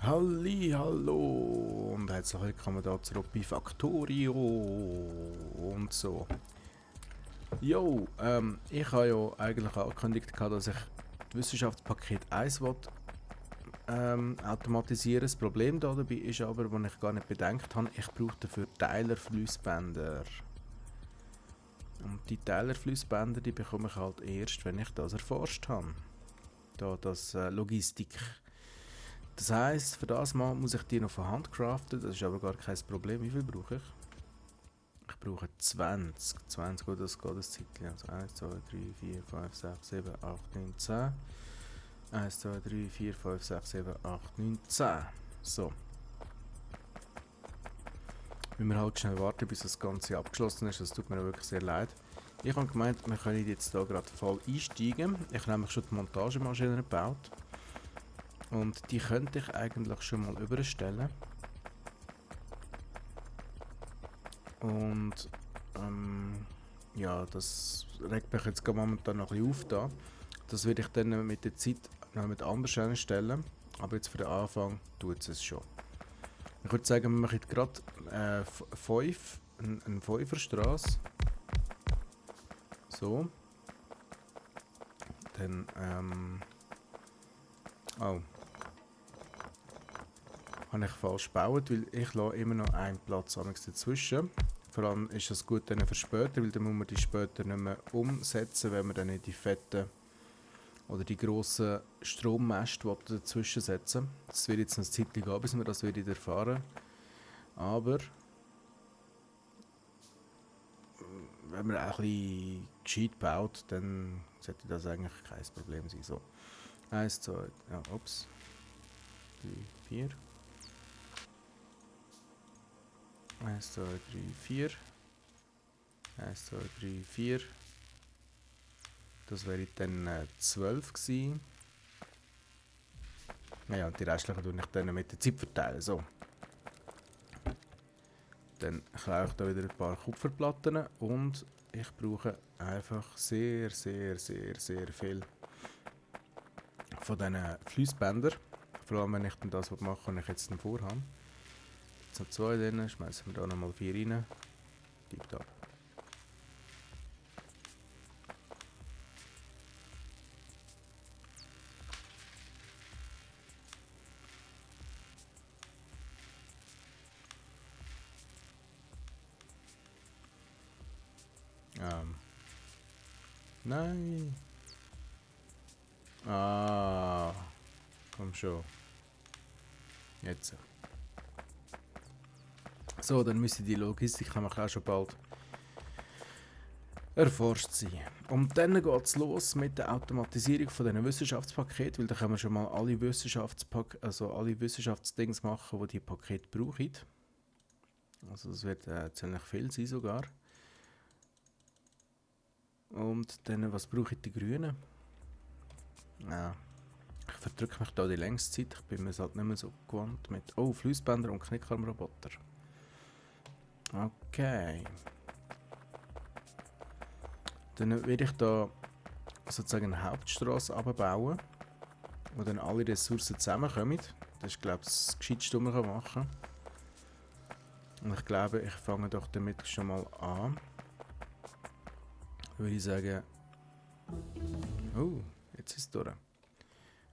Hallo und herzlich willkommen da zurück bei Factorio und so. Jo, ich habe ja eigentlich angekündigt, dass ich das Wissenschaftspaket 1 will, automatisieren. Das Problem da dabei ist aber, was ich gar nicht bedenkt habe, ich brauche dafür Teilerfließbänder. Und die Teilerfließbänder, die bekomme ich halt erst, wenn ich das erforscht habe. Da das Logistik. Das heisst, für das Mal muss ich die noch von Hand craften, das ist aber gar kein Problem. Wie viel brauche ich? Ich brauche 20. 20, gut, das geht ein Zeitchen. Also 1, 2, 3, 4, 5, 6, 7, 8, 9, 10. 1, 2, 3, 4, 5, 6, 7, 8, 9, 10. So. Müssen wir halt schnell warten, bis das Ganze abgeschlossen ist. Das tut mir wirklich sehr leid. Ich habe gemeint, wir können jetzt hier gerade voll einsteigen. Ich habe nämlich schon die Montagemaschine gebaut. Und die könnte ich eigentlich schon mal überstellen. Und ja, das regt mich jetzt momentan noch ein bisschen auf da. Das werde ich dann mit der Zeit noch mit anders einstellen. Aber jetzt für den Anfang tut es schon. Ich würde sagen, wir machen gerade 5, eine 5er Straße. So. Dann, oh. Habe ich falsch gebaut, weil ich lasse immer noch einen Platz dazwischen. Vor allem ist das gut dann für später, weil dann muss man die später nicht mehr umsetzen, wenn man dann nicht die fetten oder die grossen Strommäste dazwischen setzen. Das wird jetzt noch eine Zeit gehen, bis wir das wieder erfahren. Aber wenn man auch ein bisschen gescheit baut, dann sollte das eigentlich kein Problem sein. So. 1, 2, ja, ups. 3, 4. 1, 2, 3, 4. 1, 2, 3, 4. Das wäre dann 12 gewesen. Ja, und die restlichen tue ich dann mit der Zeit verteilen. So. Dann klaue ich da wieder ein paar Kupferplatten und ich brauche einfach sehr viel von diesen Fliessbändern. Vor allem, wenn ich dann das mache, was ich jetzt vorhabe. Jetzt noch 2 drin, schmeißen wir da nochmal 4 rein. Gibt ab. Nein. Ah. Komm schon. Jetzt. So, dann müsste die Logistik auch schon bald erforscht sein. Und dann geht es los mit der Automatisierung von diesen Wissenschaftspaketen, weil da können wir schon mal alle alle Wissenschaftsdings machen, die Pakete brauchen. Also das wird ziemlich viel sein sogar. Und dann, was brauche ich die Grünen? Ja, ich verdrücke mich da die längste Zeit. Ich bin mir halt nicht mehr so gewohnt mit... Oh, Flussbänder und Knickarmroboter. Okay. Dann werde ich da sozusagen eine Hauptstrasse abbauen, wo dann alle Ressourcen zusammenkommen. Das ist, glaube ich, das Gescheiteste, was man machen kann. Und ich glaube, ich fange doch damit schon mal an. Würde ich sagen... Oh, jetzt ist es durch.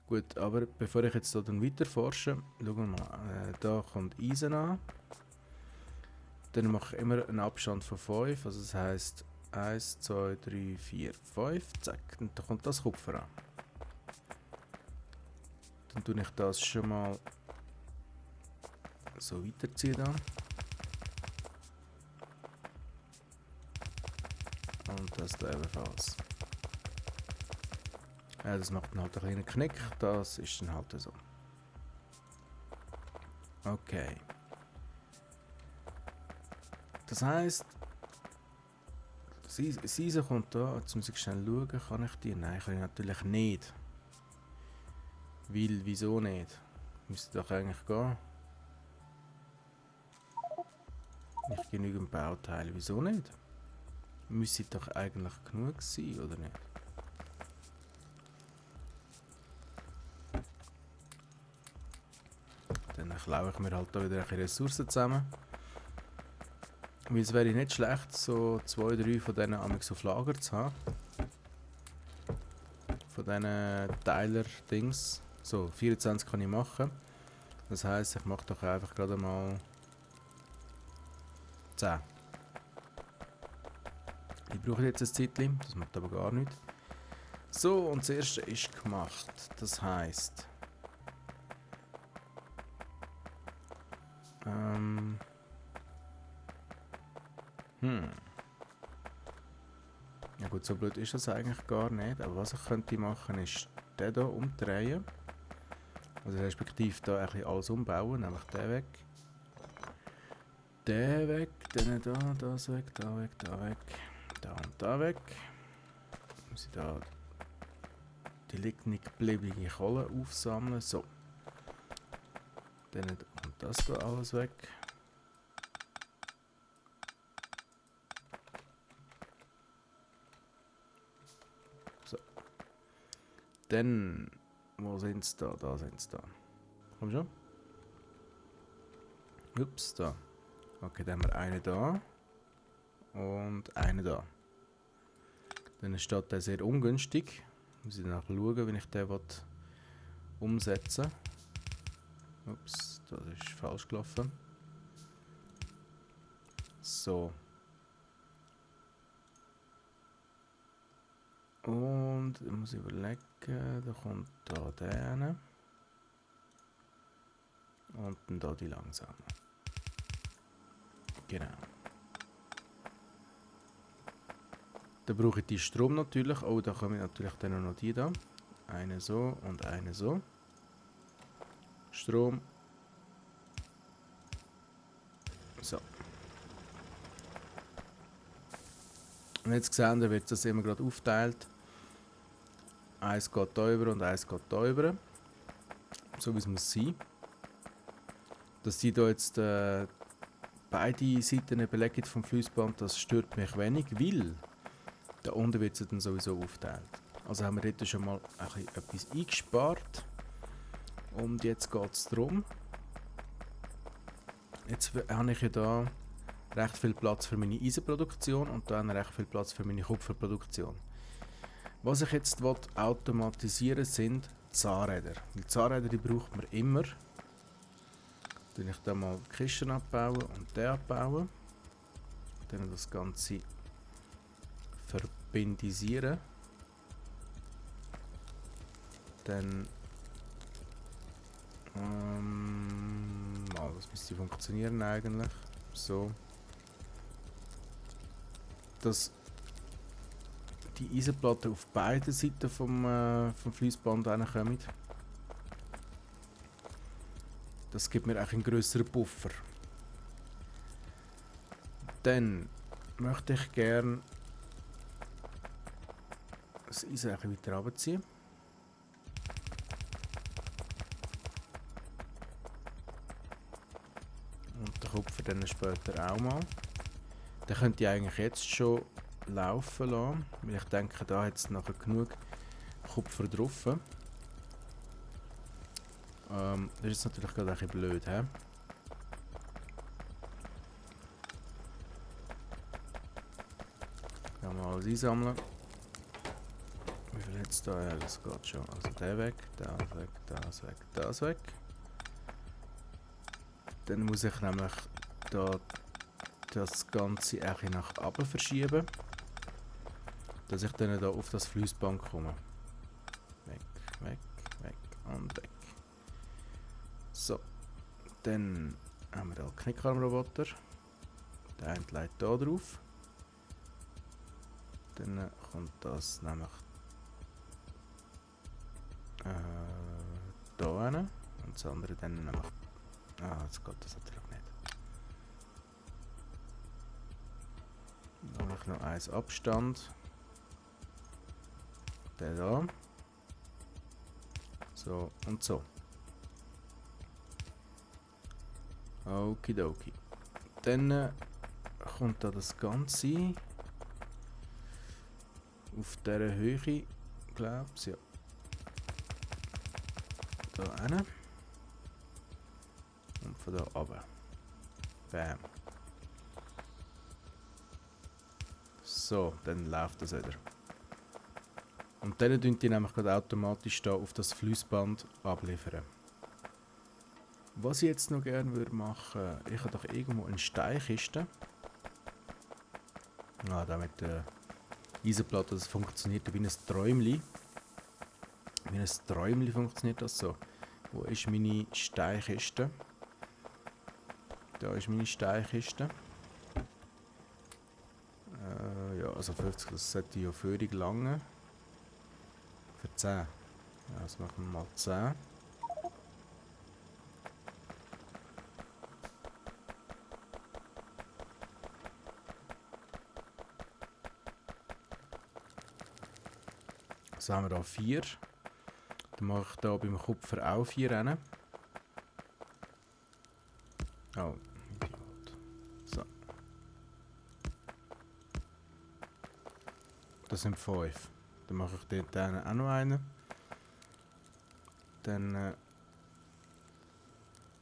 Gut, aber bevor ich jetzt dann weiter forsche, schauen wir mal. Da kommt Eisen an. Dann mache ich immer einen Abstand von 5, also das heisst 1, 2, 3, 4, 5, zack, und dann kommt das Kupfer an. Dann tue ich das schon mal so weiterziehen dann. Und das da ebenfalls. Ja, das macht dann halt einen kleinen Knick, das ist dann halt so. Okay. Das heisst, das Eisen kommt da, jetzt muss ich schnell schauen, kann ich die? Nein, kann ich natürlich nicht. Weil, wieso nicht? Müsste doch eigentlich gehen. Nicht genügend Bauteile, wieso nicht? Müsste doch eigentlich genug sein, oder nicht? klaue ich mir halt da wieder ein bisschen Ressourcen zusammen. Weil es wäre nicht schlecht, so 2, 3 von denen amigs auf Lager zu haben. Von diesen Teiler-Dings. So, 24 kann ich machen. Das heisst, ich mache doch einfach gerade mal 10. Ich brauche jetzt ein Zeitchen, das macht aber gar nichts. So, und das erste ist gemacht. Das heisst... Ja gut, so blöd ist das eigentlich gar nicht. Aber was ich könnte machen, ist den hier umdrehen. Also respektive da ein bisschen alles umbauen, nämlich den weg. Den weg, den da, das weg, da weg, da weg. Da und da weg. Muss ich da die liegen nicht gebliebene Kohle aufsammeln. So. Dann und das da alles weg. So. Dann, wo sind sie da? Da sind sie da. Komm schon. Ups, da. Okay, dann haben wir einen da. Und einen da. Dann steht der sehr ungünstig. Muss ich nachher schauen, wenn ich den umsetzen will. Ups, das ist falsch gelaufen. So. Und ich muss überlegen, da kommt da der hin. Und dann da die langsame. Genau. Dann brauche ich die Strom natürlich. Oh, da kommen natürlich dann noch die da. Eine so und eine so. Strom. So. Und jetzt sehen wir, wird das immer gerade aufteilt. Eins geht da rüber und eins geht da rüber. So wie es muss sein. Dass die da jetzt beide Seiten belegen vom Flussband, das stört mich wenig, weil da unten wird es dann sowieso aufteilt. Also haben wir dort schon mal etwas eingespart. Und jetzt geht es darum. Jetzt habe ich ja da recht viel Platz für meine Eisenproduktion und dann recht viel Platz für meine Kupferproduktion. Was ich jetzt automatisieren sind Zahnräder. Die Zahnräder, die braucht man immer. Dann ich da mal die Kisten abbauen und den abbauen. Dann das Ganze verbindisieren. Dann das müsste funktionieren eigentlich. So. Dass die Eisenplatten auf beiden Seiten vom Fliessband kommen. Das gibt mir auch einen grösseren Puffer. Dann möchte ich gerne das Eisen ein weiter runterziehen. Und den Kupfer dann später auch mal. Den könnt ihr eigentlich jetzt schon laufen lassen, weil ich denke, da hat es nachher genug Kupfer drauf. Das ist natürlich gerade ein bisschen blöd, he? Dann mal alles einsammeln. Wie viel jetzt da? Ja, das geht schon. Also der weg, das weg, das weg, das weg. Dann muss ich nämlich da das Ganze auch nach oben verschieben, dass ich dann da auf das Flussband komme. Weg, weg, weg und weg. So, dann haben wir da Knickarmroboter. Der eine leitet da drauf. Dann kommt das nämlich da hin. Und das andere dann nämlich... jetzt geht das natürlich nicht. Dann habe ich noch eins Abstand. Der da. So und so. Okidoki. Dann kommt da das Ganze auf dieser Höhe, glaube ich, ja. Da hin. von da runter. Bam. So, dann läuft das wieder. Und dann tun die nämlich gerade automatisch da auf das Flussband abliefern. Was ich jetzt noch gerne würde machen, ich habe doch irgendwo eine Steinkiste. Ah, da mit der Eisenplatte, das funktioniert wie ein Träumli. Wie ein Träumli funktioniert das so. Wo ist meine Steinkiste? Da ist meine Steinkiste. Ja, also 50, das sollte ja völlig lange. Für 10. Ja, das machen wir mal 10. So haben wir da 4. Dann mache ich da beim Kupfer auch 4 rein. Oh, Idiot. So. Das sind 5. Dann mache ich dort auch noch einen. Dann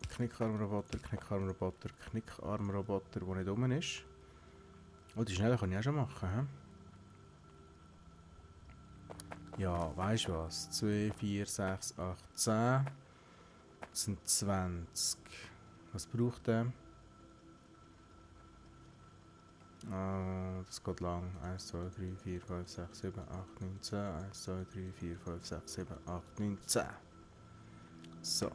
Knickarmroboter, Knickarmroboter, Knickarmroboter, der nicht rum ist. Oh, die schnelle kann ich auch schon machen, hä? Ja, weißt du was? 2, 4, 6, 8, 10. Das sind 20. Was braucht der? Das geht lang. 1, 2, 3, 4, 5, 6, 7, 8, 9, 10. 1, 2, 3, 4, 5, 6, 7, 8, 9, 10. So.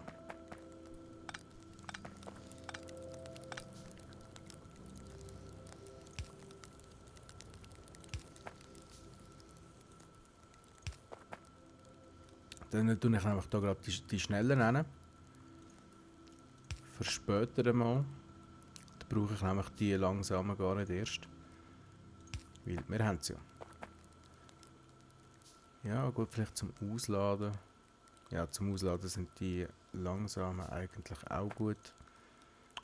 Dann tue ich einfach hier gerade die schnellen rein. Für später einmal. Dann brauche ich nämlich die langsamen gar nicht erst. Weil wir haben sie ja. Ja, gut, vielleicht zum Ausladen. Ja, zum Ausladen sind die langsamen eigentlich auch gut.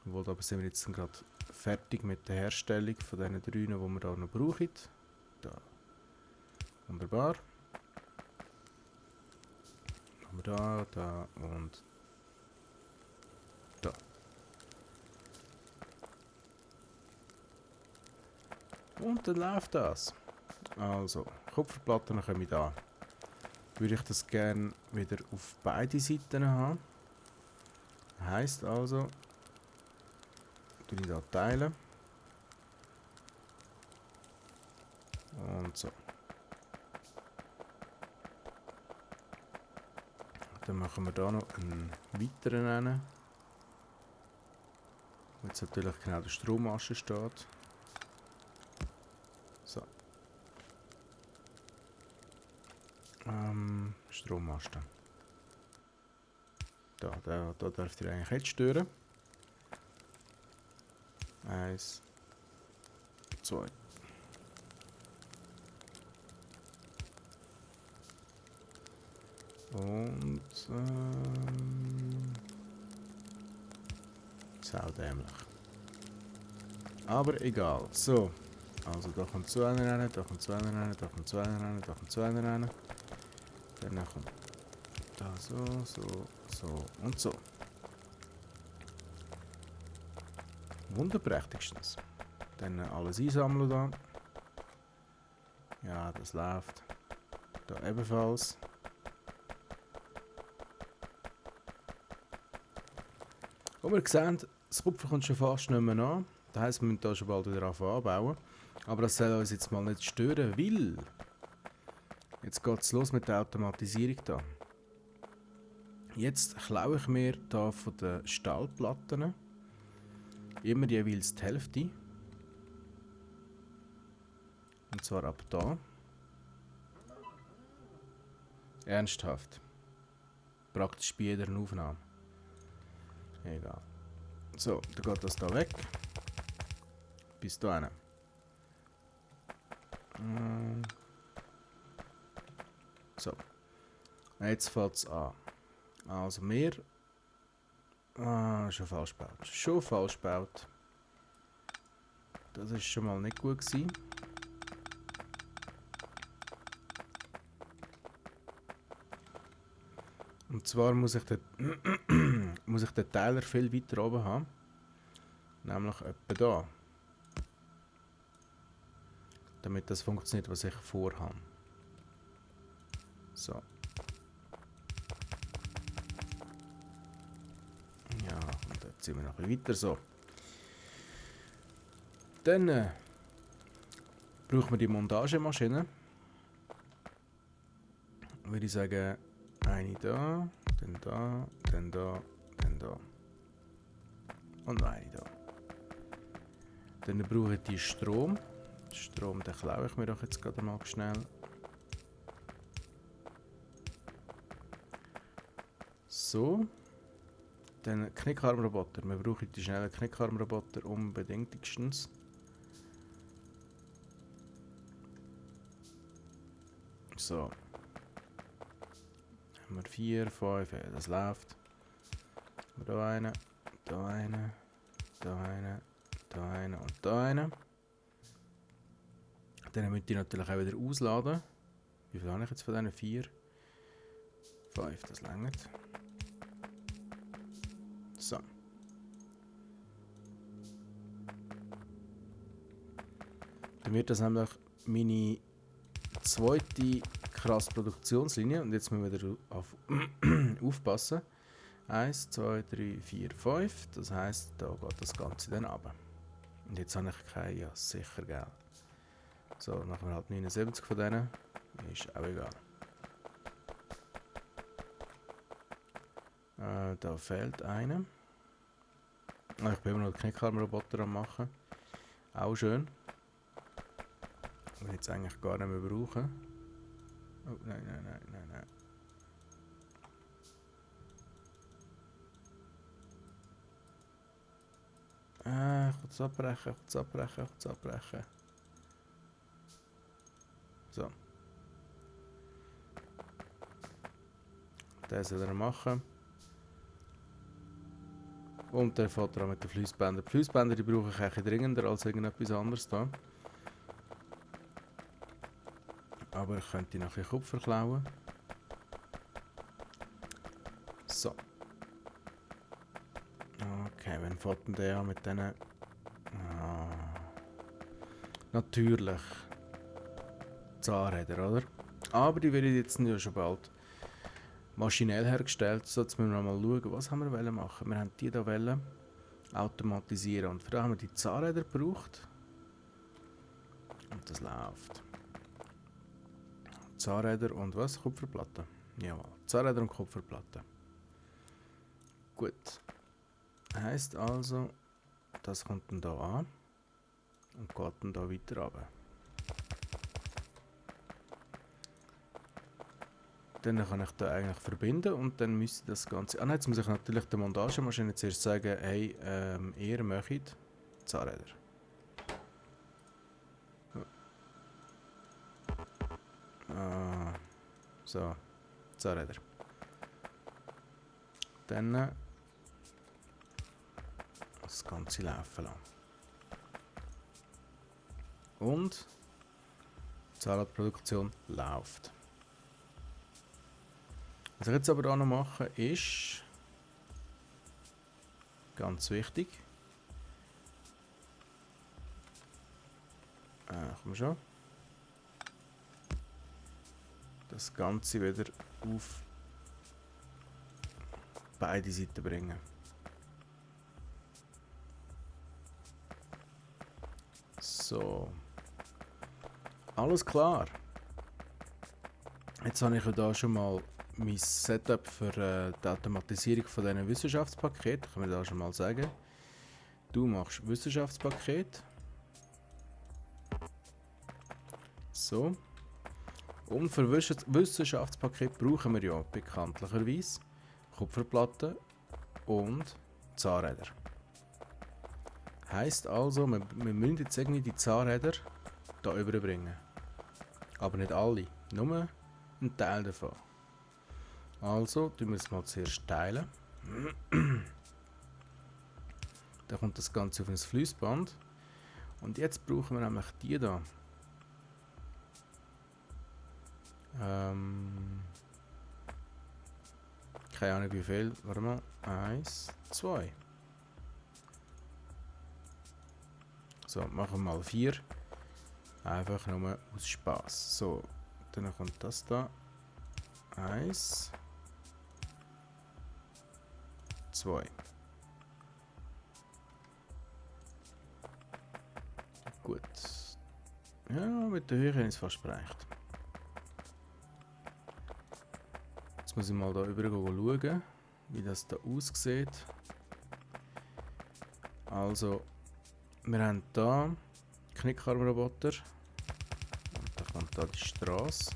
Obwohl, aber sind wir jetzt gerade fertig mit der Herstellung von diesen 3, die wir hier noch brauchen. Da. Wunderbar. Machen wir da und da. Und dann läuft das. Also, Kupferplatten kommen da. Würde ich das gerne wieder auf beide Seiten haben. Heisst also, tue ich da teilen. Und so. Dann machen wir da noch einen weiteren rein. Wo jetzt natürlich genau der Strommasten steht. So. Strommasten. Da dürft ihr eigentlich jetzt stören. 1, 2. Und saudämlich. Aber egal. So. Also da kommt so einer rein, da kommt so einer rein, da kommt so einer rein, da kommt so einer rein. Dann kommt da so und so. Wunderprächtigstens. Dann alles einsammeln da. Ja, das läuft. Da ebenfalls. Und wir sehen, das Kupfer kommt schon fast nicht mehr an. Das heisst, wir müssen hier schon bald wieder anbauen. Aber das soll uns jetzt mal nicht stören, weil jetzt geht es los mit der Automatisierung da. Jetzt klaue ich mir da von den Stahlplatten immer jeweils die Hälfte. Und zwar ab da. Ernsthaft. Praktisch bei jeder Aufnahme. Egal. So, dann geht das da weg. Bis da hin. So. Jetzt fängt es an. Also mehr. Schon falsch gebaut. Schon falsch gebaut. Das ist schon mal nicht gut gewesen. Und zwar muss ich dort muss ich den Teiler viel weiter oben haben. Nämlich etwa da. Damit das funktioniert, was ich vorhabe. So. Ja, und jetzt ziehen wir noch ein bisschen weiter. So. Dann brauchen wir die Montagemaschine. Würde ich sagen, eine da, dann da, dann da, dann da. Und noch eine da. Dann brauche ich die Strom. Strom, den klaue ich mir doch jetzt gerade mal schnell. So. Dann Knickarmroboter. Wir brauchen die schnellen Knickarmroboter unbedingtstens. So. Haben wir 4, 5, ja, das läuft. Haben wir da einen, da einen, da einen, da einen und da einen. Dann müsste ich natürlich auch wieder ausladen. Wie viel habe ich jetzt von diesen 4? 5, das reicht. So. Dann wird das nämlich meine zweite krasse Produktionslinie. Und jetzt müssen wir wieder aufpassen. 1, 2, 3, 4, 5. Das heisst, da geht das Ganze dann runter. Und jetzt habe ich kein, ja sicher, gell. So, dann machen wir halt 79 von denen. Ist auch egal. Da fehlt einer. Ah, ich bin immer noch den Knickarmroboter am machen. Auch schön. Den wir jetzt eigentlich gar nicht mehr brauchen. Oh, nein, nein, nein, nein, nein. Ich will es abbrechen, ich will es abbrechen, ich will es abbrechen. So. Das soll er machen. Und der fährt auch mit den Fliessbändern. Die Fliessbänder die brauche ich eigentlich dringender als irgendetwas anderes da. Aber ich könnte noch ein bisschen Kupfer klauen. So. Okay, wenn fährt denn der mit diesen... natürlich. Zahnräder, oder? Aber die werden jetzt ja schon bald maschinell hergestellt. So, jetzt müssen wir mal schauen, was haben wir machen. Wir haben die hier automatisieren und für das haben wir die Zahnräder gebraucht. Und das läuft. Zahnräder und was? Kupferplatte. Jawohl, Zahnräder und Kupferplatte. Gut. Heisst also, das kommt dann hier an und geht dann hier weiter runter. Dann kann ich da eigentlich verbinden und dann müsste das Ganze... Ah, jetzt muss ich natürlich der Montagemaschine zuerst sagen, hey, ihr möchtet Zahnräder. So, Zahnräder. Dann das Ganze laufen lassen. Und die Zahnradproduktion läuft. Was ich jetzt aber auch noch mache, ist ganz wichtig. Komm schon. Das Ganze wieder auf beide Seiten bringen. So. Alles klar. Jetzt habe ich ja da schon mal mein Setup für die Automatisierung von diesen Wissenschaftspaketen. Kann man da schon mal sagen. Du machst Wissenschaftspaket. So. Und für Wissenschaftspaket brauchen wir ja bekanntlicherweise Kupferplatten und Zahnräder. Heisst also, wir müssen jetzt irgendwie die Zahnräder hier überbringen. Aber nicht alle, nur ein Teil davon. Also tun wir es mal zuerst teilen. Dann kommt das Ganze auf ein Fließband. Und jetzt brauchen wir nämlich die hier. Keine Ahnung wie viel. Warte mal. 1, 2. So, machen wir mal 4. Einfach nur aus Spaß. So, dann kommt das da. 1, 2. Gut. Ja, mit der Höhe habe ich es fast bereicht. Jetzt muss ich mal da über schauen, wie das da aussieht. Also, wir haben da Knickarmroboter. Und da kommt da die Straße.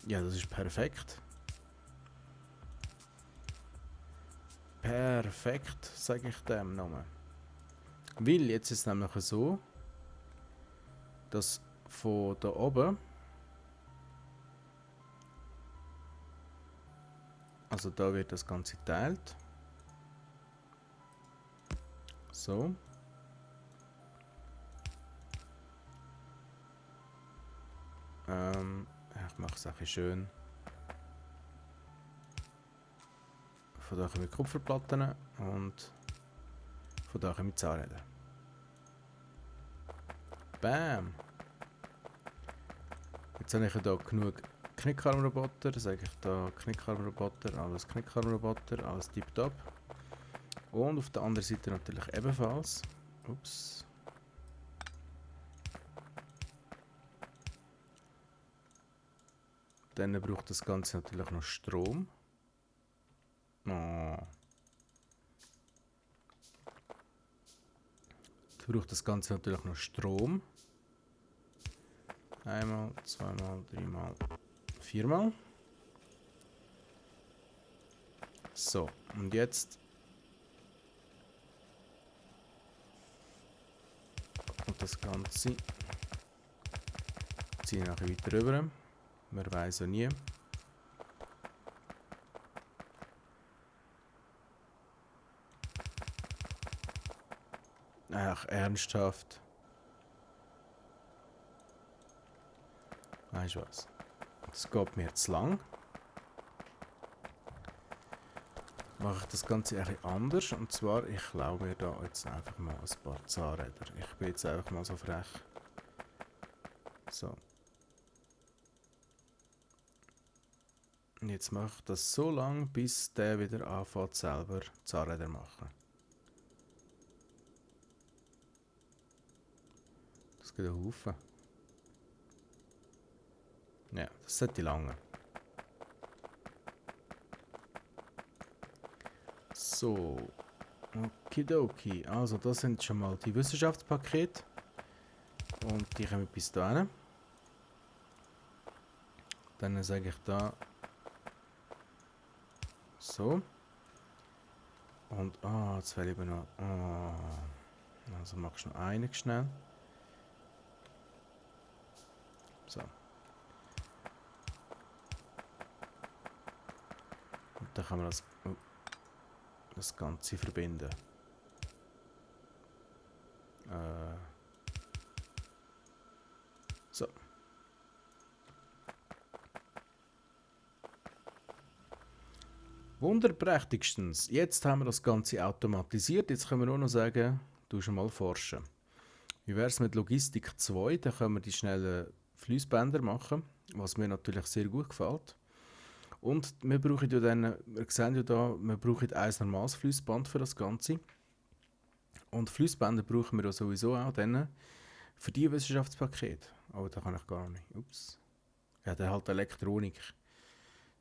Ja, das ist perfekt. Perfekt, sage ich dem Namen. Weil jetzt ist es nämlich so, dass von da oben, also da wird das Ganze geteilt. So. Ich mache es auch schön. Von da kommen Kupferplatten und von da kommen Zahnräder. Bam! Jetzt habe ich hier genug Knickarmroboter. Sage ich da Knickarmroboter, alles Knickarmroboter, alles tipptopp. Und auf der anderen Seite natürlich ebenfalls. Ups. Dann braucht das Ganze natürlich noch Strom. Oh. Dann braucht das Ganze natürlich noch Strom. Einmal, zweimal, dreimal, viermal. So, und jetzt kommt das Ganze. Ziehe ich nachher weiter rüber. Man weiß ja nie. Ach, ernsthaft. Weißt du was? Das geht mir zu lang. Mache ich das Ganze ein bisschen anders. Und zwar, ich klaue mir da jetzt einfach mal ein paar Zahnräder. Ich bin jetzt einfach mal so frech. So. Und jetzt mache ich das so lange, bis der wieder anfängt selber Zahnräder machen. Das geht ein Haufen. Ja, das sollte lange. So. Okidoki. Also, das sind schon mal die Wissenschaftspakete. Und die kommen bis dahin. Dann sage ich da. So. Und, jetzt will ich eben noch. Also machst du noch einen schnell. So. Und dann kann man das Ganze verbinden. So. Wunderprächtigstens. Jetzt haben wir das Ganze automatisiert. Jetzt können wir nur noch sagen, du schon mal forschen. Wie wäre es mit Logistik 2? Da können wir die schnellen Fliessbänder machen, was mir natürlich sehr gut gefällt. Und wir brauchen ja dann, wir sehen ja da, wir brauchen ein normales Fliessband für das Ganze. Und Fliessbänder brauchen wir ja sowieso auch dann für die Wissenschaftspakete. Aber da kann ich gar nicht. Ups. Ja, dann halt Elektronik.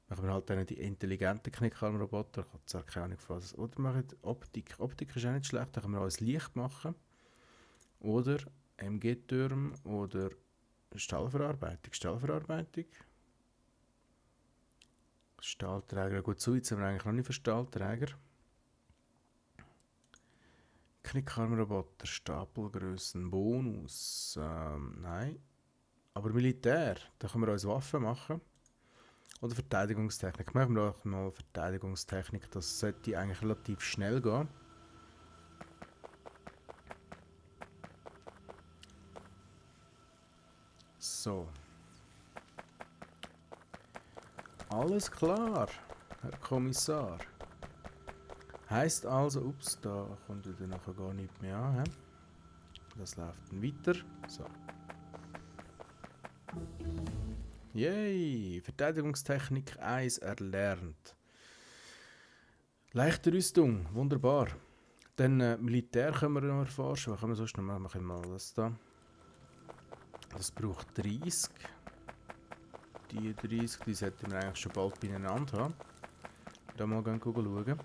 Machen wir halt dann die intelligenten Knickarmroboter. Ich habe zwar keine Ahnung von was. Oder machen Optik. Optik ist auch nicht schlecht. Da können wir alles Licht machen. Oder MG-Türme oder Stahlverarbeitung. Stahlträger. Gut, so jetzt sind wir eigentlich noch nicht für Stahlträger. Knickarmroboter, Stapelgrößen, Bonus. Nein. Aber Militär, da können wir uns Waffen machen. Oder Verteidigungstechnik. Machen wir doch mal Verteidigungstechnik. Das sollte eigentlich relativ schnell gehen. So. Alles klar, Herr Kommissar. Heißt also, ups, da kommt wieder nachher gar nicht mehr an. He? Das läuft dann weiter. So. Yay! Verteidigungstechnik 1 erlernt. Leichte Rüstung, wunderbar. Dann Militär können wir noch erforschen. Was können wir sonst noch machen? Machen wir mal das da. Das braucht 30. Die 30, die sollten wir eigentlich schon bald beieinander haben. Da mal schauen.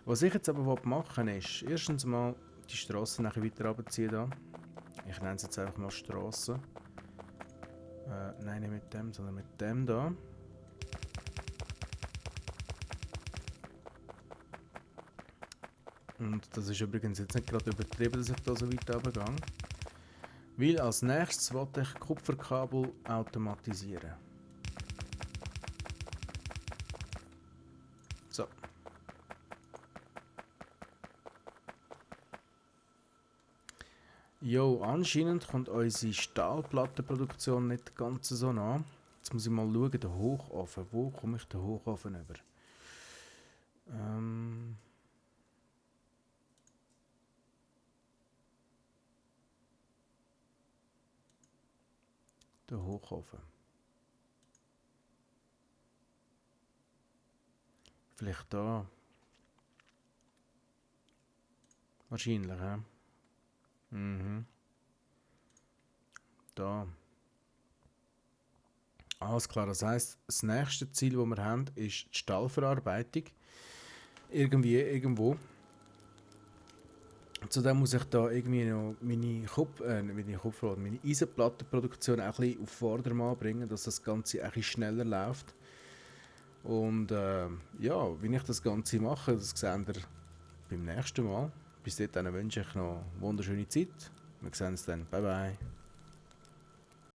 Was ich jetzt aber machen will, ist erstens mal die Strasse nachher weiter runterziehen. Da. Ich nenne es jetzt einfach mal Strasse. Nein, nicht mit dem, sondern mit dem da. Und das ist übrigens jetzt nicht gerade übertrieben, dass ich da so weit runtergehe. Weil als nächstes wollte ich Kupferkabel automatisieren. So. Jo, anscheinend kommt unsere Stahlplattenproduktion nicht ganz so nah. Jetzt muss ich mal schauen, der Hochofen. Wo komme ich den Hochofen über? Der Hochofen. Vielleicht da. Wahrscheinlich, ja. Mhm. Da. Alles klar, das heisst, das nächste Ziel, das wir haben, ist die Stahlverarbeitung. Irgendwo. Zudem muss ich da irgendwie noch meine Eisenplattenproduktion ein bisschen auf Vordermann bringen, dass das Ganze ein bisschen schneller läuft. Und ja, wie ich das Ganze mache, das seht ihr beim nächsten Mal. Bis dahin wünsche ich noch eine wunderschöne Zeit. Wir sehen uns dann. Bye bye.